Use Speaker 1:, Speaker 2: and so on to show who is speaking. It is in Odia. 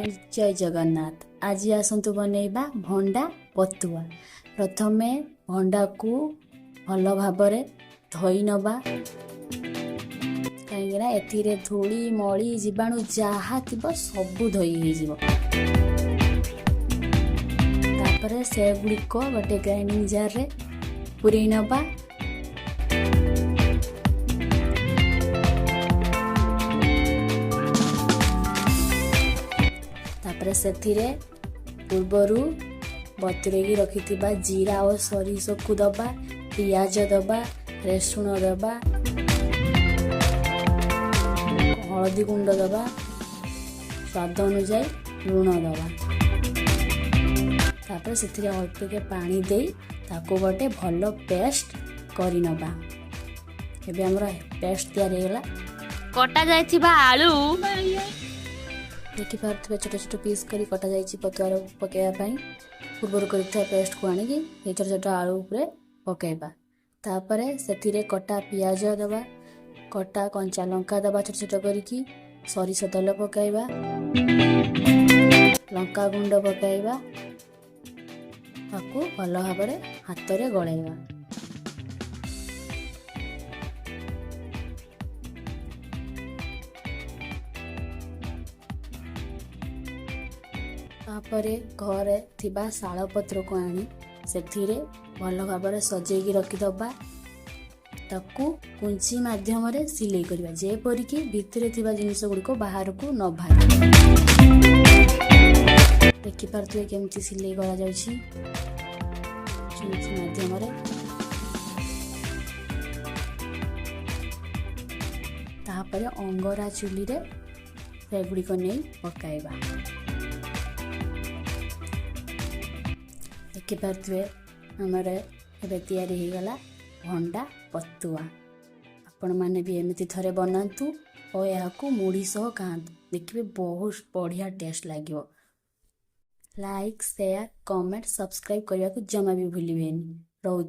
Speaker 1: ଫ୍ରେଣ୍ଡ, ଜୟ ଜଗନ୍ନାଥ। ଆଜି ଆସନ୍ତୁ ବନେଇବା ଭଣ୍ଡା ବତୁଆ। ପ୍ରଥମେ ଭଣ୍ଡାକୁ ଭଲ ଭାବରେ ଧୋଇ ନେବା, କାହିଁକିନା ଏଥିରେ ଧୂଳି, ମଳି, ଜୀବାଣୁ ଯାହା ଥିବ ସବୁ ଧୋଇ ହେଇଯିବ। ତାପରେ ସେଗୁଡ଼ିକ ଗୋଟେ ଗ୍ରାଇଣ୍ଡିଙ୍ଗ ଜାର୍ରେ ପୁରେଇ ନେବା। ତାପରେ ସେଥିରେ ପୂର୍ବରୁ ବତୁରେଇକି ରଖିଥିବା ଜିରା ଓ ସୋରିଷକୁ ଦେବା, ପିଆଜ ଦେବା, ରସୁଣ ଦେବା, ହଳଦୀ ଗୁଣ୍ଡ ଦେବା, ସ୍ୱାଦ ଅନୁଯାୟୀ ଲୁଣ ଦେବା। ତାପରେ ସେଥିରେ ଅଳ୍ପ ଟିକେ ପାଣି ଦେଇ ତାକୁ ଗୋଟେ ଭଲ ପେଷ୍ଟ କରିନେବା। ଏବେ ଆମର ପେଷ୍ଟ ତିଆରି ହେଇଗଲା।
Speaker 2: କଟା ଯାଇଥିବା ଆଳୁ।
Speaker 1: ଦେଖିପାରୁଥିବେ, ଛୋଟ ଛୋଟ ପିସ୍ କରି କଟାଯାଇଛି ପତୁଆର ପକାଇବା ପାଇଁ। ପୂର୍ବରୁ କରିଥିବା ପେଷ୍ଟକୁ ଆଣିକି ଏଇ ଛୋଟ ଛୋଟ ଆଳୁ ଉପରେ ପକାଇବା। ତାପରେ ସେଥିରେ କଟା ପିଆଜ ଦେବା, କଟା କଞ୍ଚା ଲଙ୍କା ଦେବା ଛୋଟ ଛୋଟ କରିକି, ସୋରିଷ ତେଲ ପକାଇବା, ଲଙ୍କା ଗୁଣ୍ଡ ପକାଇବା, ତାକୁ ଭଲ ଭାବରେ ହାତରେ ଗୋଳେଇବା। ତାପରେ ଘରେ ଥିବା ଶାଳ ପତ୍ରକୁ ଆଣି ସେଥିରେ ଭଲ ଭାବରେ ସଜେଇକି ରଖିଦେବା। ତାକୁ କୁଞ୍ଚି ମାଧ୍ୟମରେ ସିଲେଇ କରିବା, ଯେପରିକି ଭିତରେ ଥିବା ଜିନିଷ ଗୁଡ଼ିକ ବାହାରକୁ ନ ବାହାରେ। ଦେଖିପାରୁଥିବେ କେମିତି ସିଲେଇ କରାଯାଉଛି ଛୁଞ୍ଚି ମାଧ୍ୟମରେ। ତାପରେ ଅଙ୍ଗରା ଚୁଲିରେ ସେଗୁଡ଼ିକ ନେଇ ପକାଇବା। ଦେଖିପାରୁଥିବେ, ଆମର ଏବେ ତିଆରି ହେଇଗଲା ଭଣ୍ଡା ପତୁଆ। ଆପଣମାନେ ବି ଏମିତି ଥରେ ବନାନ୍ତୁ ଓ ଏହାକୁ ମୁଢ଼ି ସହ ଖାଆନ୍ତୁ, ଦେଖିବେ ବହୁତ ବଢ଼ିଆ ଟେଷ୍ଟ ଲାଗିବ। ଲାଇକ୍, ସେୟାର, କମେଣ୍ଟ, ସବସ୍କ୍ରାଇବ୍ କରିବାକୁ ଜମା ବି ଭୁଲିବେନି। ରହୁଛି।